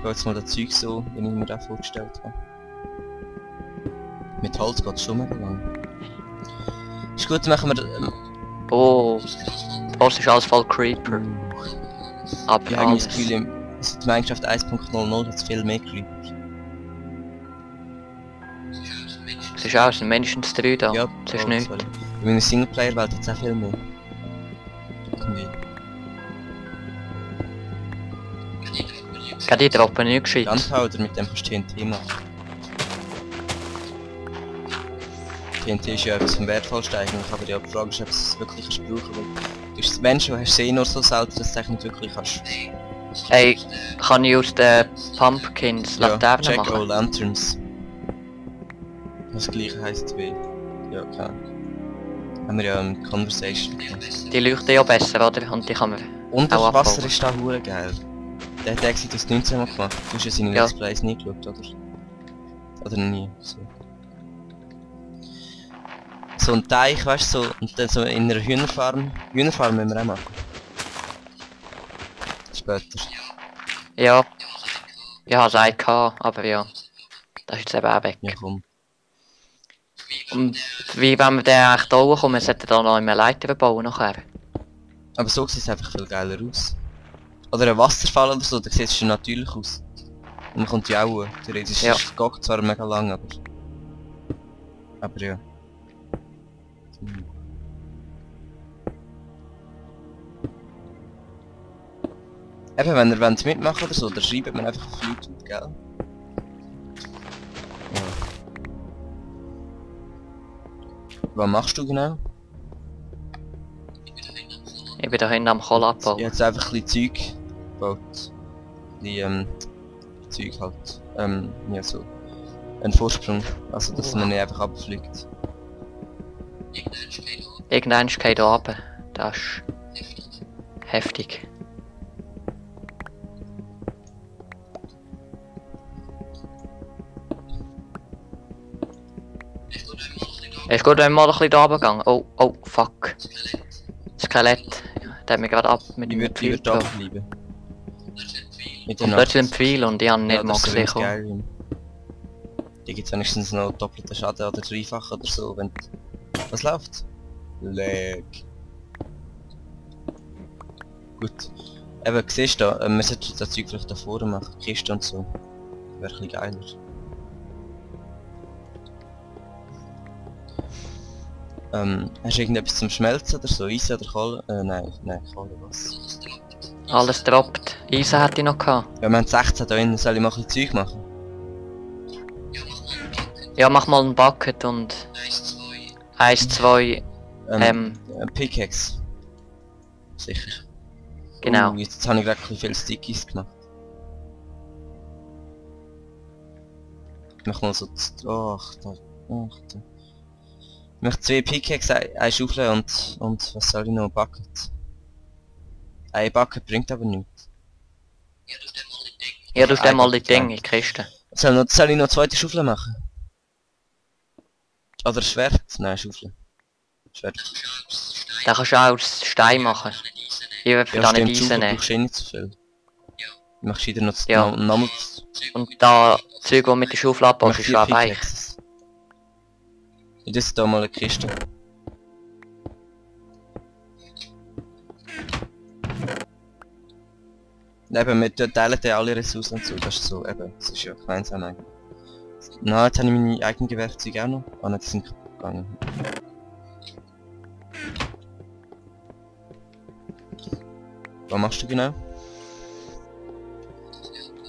Ich baue jetzt mal das Zeug so, wie ich mir das vorgestellt habe. Mit Holz geht es schon mega lang. Ist gut, machen wir... Oh, das ist alles voll Creeper. Aber Ich habe das alles. Gefühl, seit Minecraft 1.00 hat es viel mehr Creeper. Es ist auch, es sind mindestens 3 da. Ja, Das ist nicht. sorry. In meiner Singleplayer-Welt hat es auch viel mehr. Irgendwie. Ja, die droppen nicht gescheit. Gunpowder, mit dem kannst du TNT machen. TNT ist ja etwas vom Wertvollsten eigentlich, aber die Frage ist, ob es wirklich kannst brauchen kannst. Wenn schon, hast du eh nur so selten, dass du es nicht wirklich kannst. Hey, kann ich aus den Pumpkins Laternen Jack machen? Lanterns. Das gleiche heisst wie... Ja, klar. Haben wir ja eine Conversation. Die leuchten ja besser, oder? Und die kann man Und auch das Wasser abbauen. ist da hure geil. Der hat extra das 19 Mal gemacht. Du hast ja seine Ja. Let's Plays nie geschaut, oder? Oder nie, so. So ein Teich, weißt du, so, und dann so in einer Hühnerfarm. Hühnerfarm müssen wir auch machen. Später. Ja. Ich habe es eigentlich gehabt, aber ja. Das ist jetzt eben auch weg. Ja, komm. Und wie wenn wir den echt da hochkommen, wir sollten da noch immer Leiter bauen nachher. Aber so sieht es einfach viel geiler aus. Oder ein Wasserfall oder so, da sieht es schon natürlich aus. Und man kommt ja auch, theoretisch Ja. ist es geht zwar mega lang, aber... Aber ja. Eben, wenn ihr wollt mitmachen oder so, dann schreibt mir einfach auf YouTube, gell? Ja. Was machst du genau? Ich bin da hinten am Kohle Ich abbauen. habe jetzt einfach ein bisschen Zeug gebaut. Die Zeug halt. Ja so. Ein Vorsprung. Also dass man nicht einfach abfliegt. Irgendwann geht da runter. Das ist heftig. Ist gut, wenn wir mal ein bisschen da runtergehen. Oh, oh, fuck. Skelett. Ja, der hat mich gerade ab mit Ich dem würde Pfeil lieber da getroffen. bleiben. Mit Und plötzlich ein Pfeil und ich habe ihn nicht mal das ist so gesehen. wie Skyrim. Hier gibt es wenigstens noch doppelten Schaden oder dreifach oder so, wenn... Was läuft? Leg. Gut. Eben, siehst du, wir sollten das Zeug vielleicht da vorne machen, Kiste und so. Wäre ein bisschen geiler. Hast du irgendetwas zum Schmelzen oder so? Eisen oder Kohle? Nein, Kohle, was? Alles droppt. Eisen hätte ich noch gehabt. Ja, wir haben 16 da drin, soll ich mal ein bisschen Zeug machen? Ja, mach mal einen Bucket und... 1, 2... Pickaxe. Sicher. Genau. Jetzt habe ich gerade ein bisschen viele Stickies gemacht. Ich mach mal so... Ach, da... Ich möchte 2 Pickaxe, eine Schaufel und was soll ich noch? Bucket. Ein Bucket bringt aber nichts. Ja, du stell mal die Bucket Dinge reicht. in die Kiste. Soll ich noch eine zweite Schaufel machen? Oder Schwert? Nein, Schaufel. Schwert. Da kannst du auch aus Stein machen. Ich will da nicht Schaufel Eisen nehmen. brauchst du eh nicht so viel. Ich mach wieder noch Ja. nochmal... Und da Zeug, die mit der Schaufel abbaust, ist schon weich. Und das ist da mal eine Kiste. Eben, wir teilen dann alle Ressourcen und so, das ist so, eben, das ist ja gemeinsam eigentlich. Na, jetzt habe ich meine eigenen Werkzeuge auch noch. Ah nein, die sind kaputt gegangen. Was machst du genau?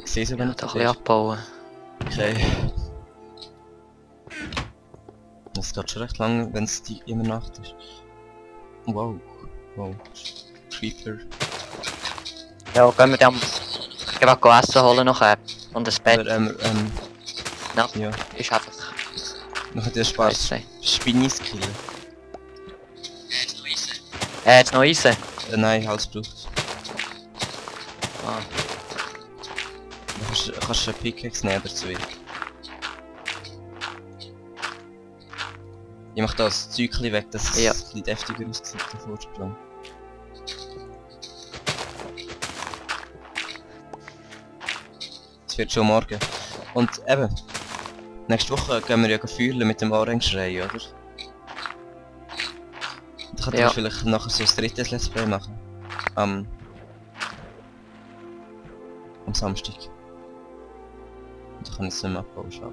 Ich sehe es aber Ja, nicht. da ein bisschen abbauen. Okay. Das geht schon recht lang, wenn es immer Nacht ist. Wow. Wow. Creeper. Ja, gehen wir dann gerade Essen holen nachher. Und ein Bett. Aber, Ja, ja. ist einfach... Noch ein Spaß. Scheiße. Spinnis killen. Jetzt noch Eisen. Nein, Halsblut. Ah. Kannst du eine Pickaxe nehmen oder 2? Ich mach das Zeug weg, dass es Ja. ein bisschen deftiger aussieht, der Vorsprung. Es wird schon morgen. Und eben, nächste Woche gehen wir ja feuern mit dem Orange-Rei, oder? Dann könnten wir vielleicht nachher so ein drittes Let's Play machen. Am Samstag. Und dann kann ich es nicht mehr abbauen, schade.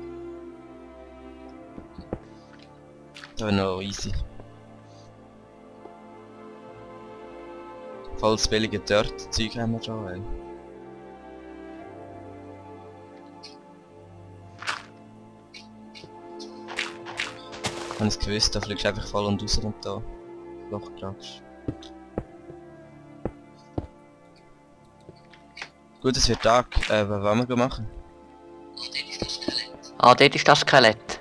Das wäre noch easy. Voll das billige Dirt-Zeug haben wir schon, ey. Ich habe es gewusst, da fliegst du einfach voll und raus und da Loch grabst. Gut, es wird Tag. Was wollen wir machen? Ah, dort ist das Skelett.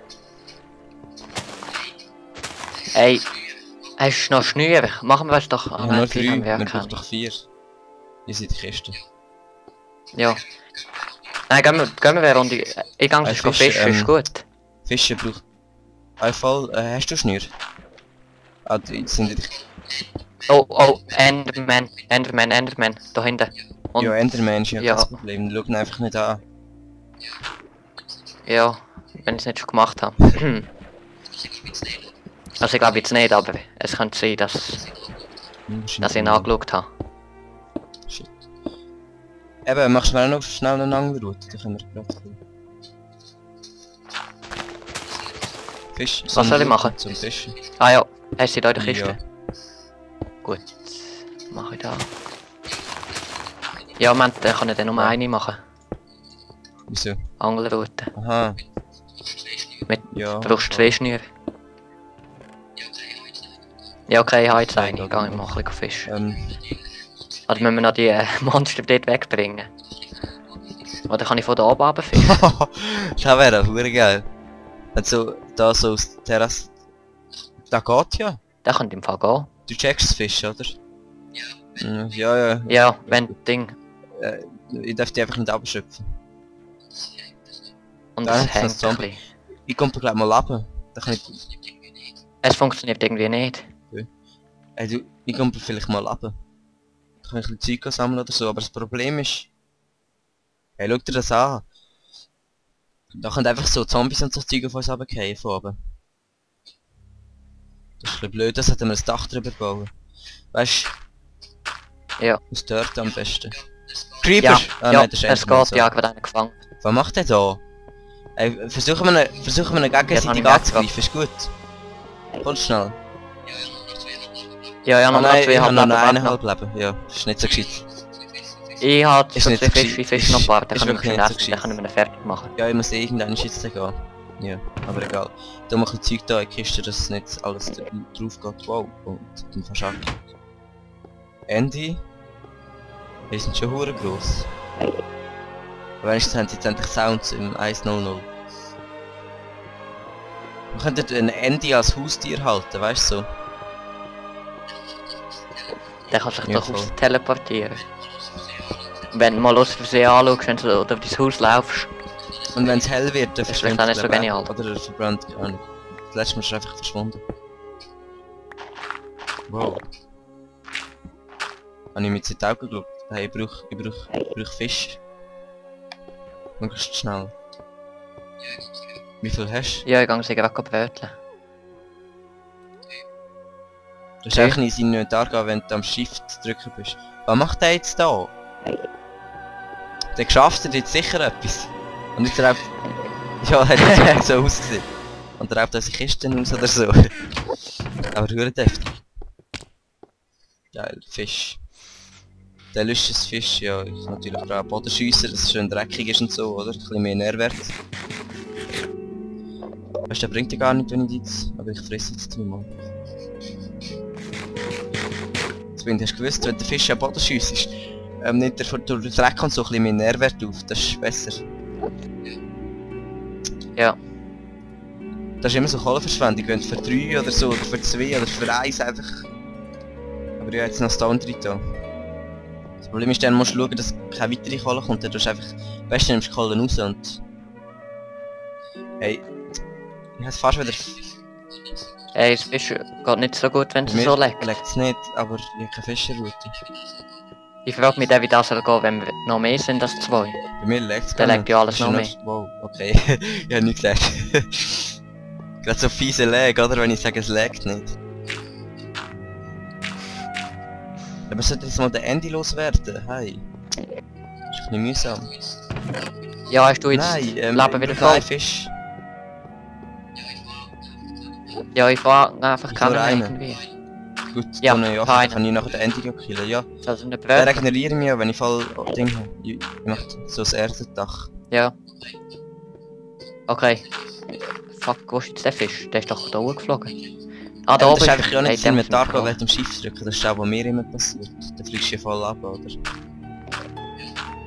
Ey, hast du noch Schnür? Machen wir es doch. Ja, nur 3, wir brauchen doch 4. Ihr seid die Kiste. Ja. Nein, gehen wir eine Runde. Ich gehe sonst fischen, ist gut. Fischen braucht... voll, hast du Schnür? Ah, die sind nicht... Oh, Enderman, da hinten. Und ja, Enderman ist ja ja kein Problem, schau ihn einfach nicht an. Ja, wenn ich es nicht schon gemacht habe. Also ich glaube jetzt nicht, aber es könnte sein, dass ich ihn angeschaut habe. Shit. Eben, machst du mir auch noch schnell eine Angelroute, dann können wir gerade Fisch. Was soll ich machen? Zum Fischen. Ah ja, hast du da in der Kiste? Ja. Gut, mache ich da. Ja, Moment, dann kann ich dann nur eine machen. Wieso? Angelroute. Aha. Du brauchst 2 Schnüre. Ja, okay, ich habe jetzt eine. Ich gehe mal ein bisschen fischen. Oder müssen wir noch die Monster dort wegbringen? Oder kann ich von da oben runterfischen? Das wäre doch geil. Also, da so aus der Terrasse... Da geht ja. Da könnte im Fall gehen. Du checkst das Fisch, oder? Ja. Ja, wenn Ding... ich darf die einfach nicht abschöpfen. Und es hängt ein bisschen. Ich komme da gleich mal runter. Da kann ich... Es funktioniert irgendwie nicht. Hey, du, ich komme vielleicht mal runter. Da kann ich ein bisschen Zeug sammeln oder so, aber das Problem ist... Hey, schau dir das an. Da können einfach so Zombies und so Zeug auf uns runterfallen von oben. Das ist ein bisschen blöd, das hätten wir das Dach drüber bauen. Weißt du? Ja. Aus Dirt am besten. Creeper! Ja, Ah, ja, nein, das ist es geht, ja, ich werde einen gefangen. Was macht der da? Ey, versuchen wir ihn gegenseitig Ja, anzugreifen, ist gut. Komm schnell. Ja, noch nein, ich habe noch eineinhalb. 1,5 Leben. Ja, ist nicht so gescheit. Ich habe Ist so nicht 2 so Fisch, gescheit. wie Fisch noch ein paar, dann Ist können wir wirklich ihn nicht so essen, dann gescheit. können wir ihn fertig machen. Ja, ich muss irgendwann jetzt gehen. Ja, aber egal. Da mache ich Zeug da in die Kiste, dass nicht alles drauf geht. Wow, und dann fast ab. Andy? Die sind schon hure gross. Aber wenigstens haben sie jetzt endlich Sounds im 1.00. Wir könnten einen Andy als Haustier halten, weißt du so? Dann kannst du dich Ja, doch voll. raus teleportieren. Wenn du mal aus Versehen anschaust, wenn du durch dein Haus laufst. Und wenn es hell wird, dann ist verschwindet vielleicht auch nicht so er genial. Oder er verbrennt, keine Ahnung. Das letzte Mal ist er einfach verschwunden. Wow. Habe ich mir jetzt in die Augen geschaut? Hey, ich brauch Fisch. Möglichst schnell. Wie viel hast du? Ja, ich gehe sie gerade bröteln. Du hast eigentlich in seinen Inventar gehen, wenn du am Shift drücken bist. Was macht der jetzt da? Der schafft er jetzt sicher etwas. Und nicht raubt... Ja, hat jetzt wirklich so ausgesehen. Und raubt er sich Kisten aus oder so. Aber verdammt heftig. Geil, Fisch. Der löscht das Fisch, ja, ist natürlich auch ein Bodenschüsser, dass es schön dreckig ist und so, oder? Ein bisschen mehr Nährwert. Weißt du, der bringt ja gar nicht, wenn ich jetzt... Aber ich fresse jetzt zweimal. Deswegen hast du gewusst, wenn der Fisch am Boden schiesst, nimmt er durch den Dreck und so ein bisschen mehr Nährwert auf, das ist besser. Ja. Das ist immer so Kohleverschwendung, wenn du für 3 oder so, oder für 2 oder für 1 einfach... Aber ja, jetzt noch Stone drin da. Das Problem ist, dann musst du schauen, dass keine weitere Kohle kommt, dann tust du einfach... Weißt du, nimmst die Kohle raus und... Hey... Ich hab's fast wieder... Ey, das Fisch geht nicht so gut, wenn es so leckt. Leckt's nicht, aber ich habe keine Fischerroute. Ich frage mich dann, wie das soll gehen, wenn wir noch mehr sind als 2. Bei mir legt's Dann legt ja alles noch mehr. Wow, okay. Ich hab nicht gesagt. Gerade so fiese Lag, oder? Wenn ich sage, es laggt nicht. Aber sollte jetzt mal der Ende loswerden? Hey. Ist ein bisschen mühsam. Ja, hast du jetzt Nein, Leben wieder voll? Fisch. Ja, ich frage einfach Ich keinen nur mehr einen. irgendwie. Gut, Ja, dann ja, keinen. kann ich nachher den Ende killen, ja. Also eine Der Brötchen. regeneriert mich ja, wenn ich voll Ding habe. Ich mach so das Erdendach. Ja. Okay. Fuck, wo ist jetzt der Fisch? Der ist doch da hochgeflogen. Ah, da Das oben ist einfach ja nicht das der muss Inventar, man wenn du am Schiff drücken. Das ist auch, was mir immer passiert. Da fliegst du ja voll ab, oder?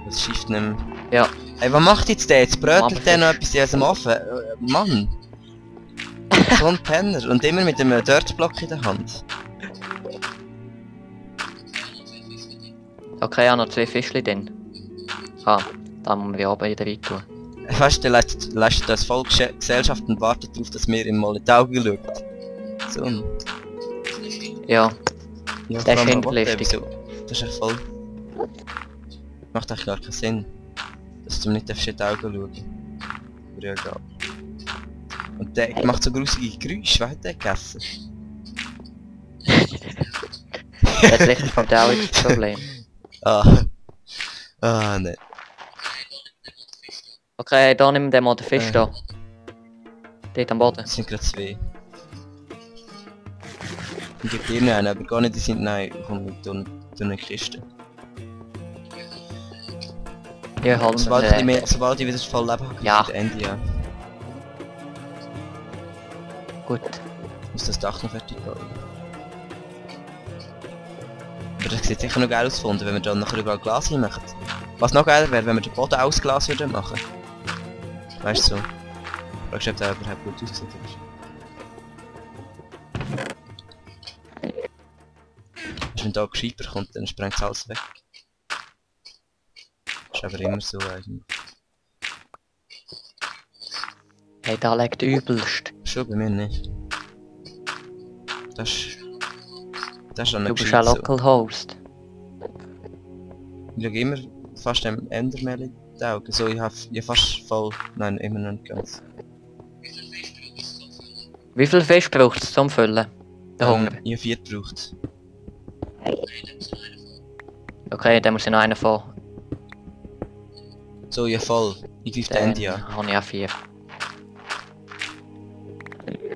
Das Schiff nicht mehr. Ja. Ey, was macht jetzt der? Jetzt brötelt Aber der noch Fisch. etwas in unserem Ofen. Mann! So ein Penner. Und immer mit einem Dirtblock in der Hand. Okay, ich habe noch 2 Fischchen drin. Ah, da muss man wie oben wieder rein tun. Weißt du, der lässt das Volk Gesellschaft und wartet darauf, dass wir ihm mal in die Augen schauen. So. Ja, Ja, der ist vor allem, hinterlistig. wieso? Das ist echt voll. Macht eigentlich gar keinen Sinn. Dass du nicht in die Augen schauen. Aber ja, egal. Und der macht so grusige Geräusche. Was hat der gegessen? das ist sicher vom Tau das Problem. Ah. Ah, ne. Okay, da nehmen wir mal den Fisch da. Dort am Boden. Es sind gerade 2. Ich gebe dir einen, aber gar nicht, die sind, nein, komm mit durch eine Kiste. Ja, halten Sobald ich wieder voll Leben habe, Ja. ist das Ende, ja. Gut. Muss das Dach noch fertig bauen. Aber das sieht sicher noch geil aus gefunden, wenn wir dann nachher überall Glas hinmachen. Was noch geiler wäre, wenn wir den Boden aus Glas würden machen. Weißt du so. Fragst du, ob der überhaupt gut aussieht. Wenn da Geschieber kommt, dann sprengt es alles weg. Ist aber immer so eigentlich. Hey, da liegt übelst. Schon bei mir nicht. Das ist an Du der bist ein so. Local Host. Ich schaue immer fast dem Endermehl in die Augen. So, ich habe fast voll... Nein, immer noch nicht ganz. Wie viel Fisch braucht es zum Füllen? Der Hunger. Ich habe 4 gebraucht. Okay, dann muss ich noch einen von. So, ja voll. Ich greife den Ende an. Habe ich auch 4.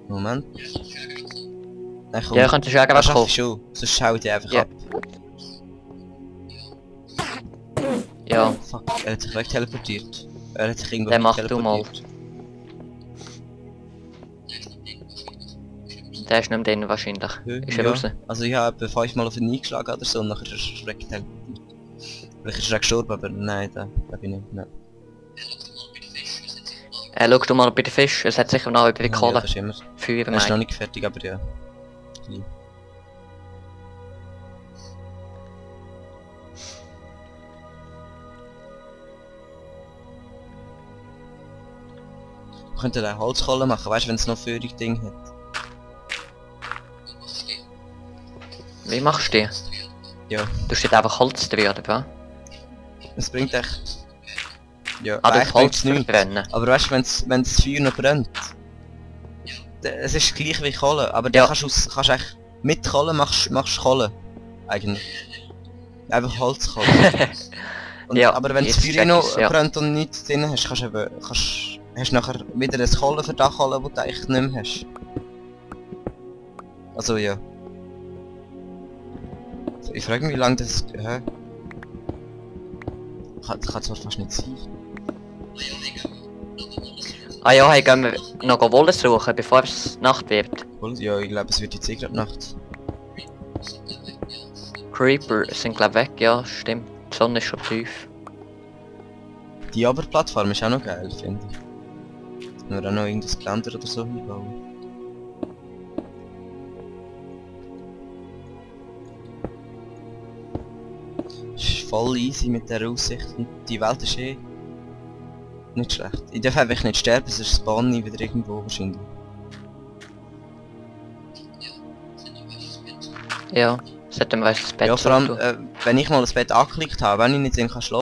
Moment. Nein, komm. Ja, könntest du auch Das was schaffe kommen. ich schon. Sonst schau ich die einfach Ja. ab. Ja, Fuck, er hat sich weg teleportiert. Er hat sich irgendwo Dann mach du mal. teleportiert. der ist nicht mehr drin wahrscheinlich. Ist er Ja. raus? Also ich habe 5 Mal auf ihn eingeschlagen oder so und nachher ist er weg teleportiert. Vielleicht ist er gestorben, aber nein, da bin ich nicht. Nein. Schau du mal bei den Fisch, es hat sicher noch über die Ja, Kohle. das ist immer. Feuer, Er ist noch nein. nicht fertig, aber ja. Wir könnten eine Holzkohle machen, weißt du, wenn es noch Führung Ding hat. Wie machst du die? Ja. Du steht einfach Holz drin, oder was? Es bringt echt... Ja, Ah, du eigentlich Holz bringt's nichts. verbrennen. Aber weißt du, wenn das Feuer noch brennt... Es ist gleich wie Kohle, aber Ja. dann kannst echt... Mit Kohle machst Kohle. Eigentlich. Einfach Holzkohle. Und, Ja, aber wenn das jetzt Feuer check noch ich's, ja. brennt und nichts drin hast, hast du nachher wieder ein Kohle für die Kohle, die du eigentlich nicht mehr hast. Also ja. Ich frage mich, wie lange das... Hä? Kann zwar fast nicht sein. Ah ja, hey, gehen wir noch Wolle suchen, bevor es Nacht wird. Ja, ich glaube, es wird jetzt gerade Nacht. Creeper sind glaub weg, ja, stimmt. Die Sonne ist schon tief. Die Oberplattform ist auch noch geil, finde ich. Nur auch noch irgendein Geländer oder so einbauen. Ist voll easy mit der Aussicht und die Welt ist eh nicht schlecht. Ich darf einfach nicht sterben, sonst spawne ich wieder irgendwo wahrscheinlich. Ja, Sollten wir uns das Bett Ja, vor allem, zurücktun? wenn ich mal das Bett angeklickt habe, wenn ich nicht sehen kann schlafen,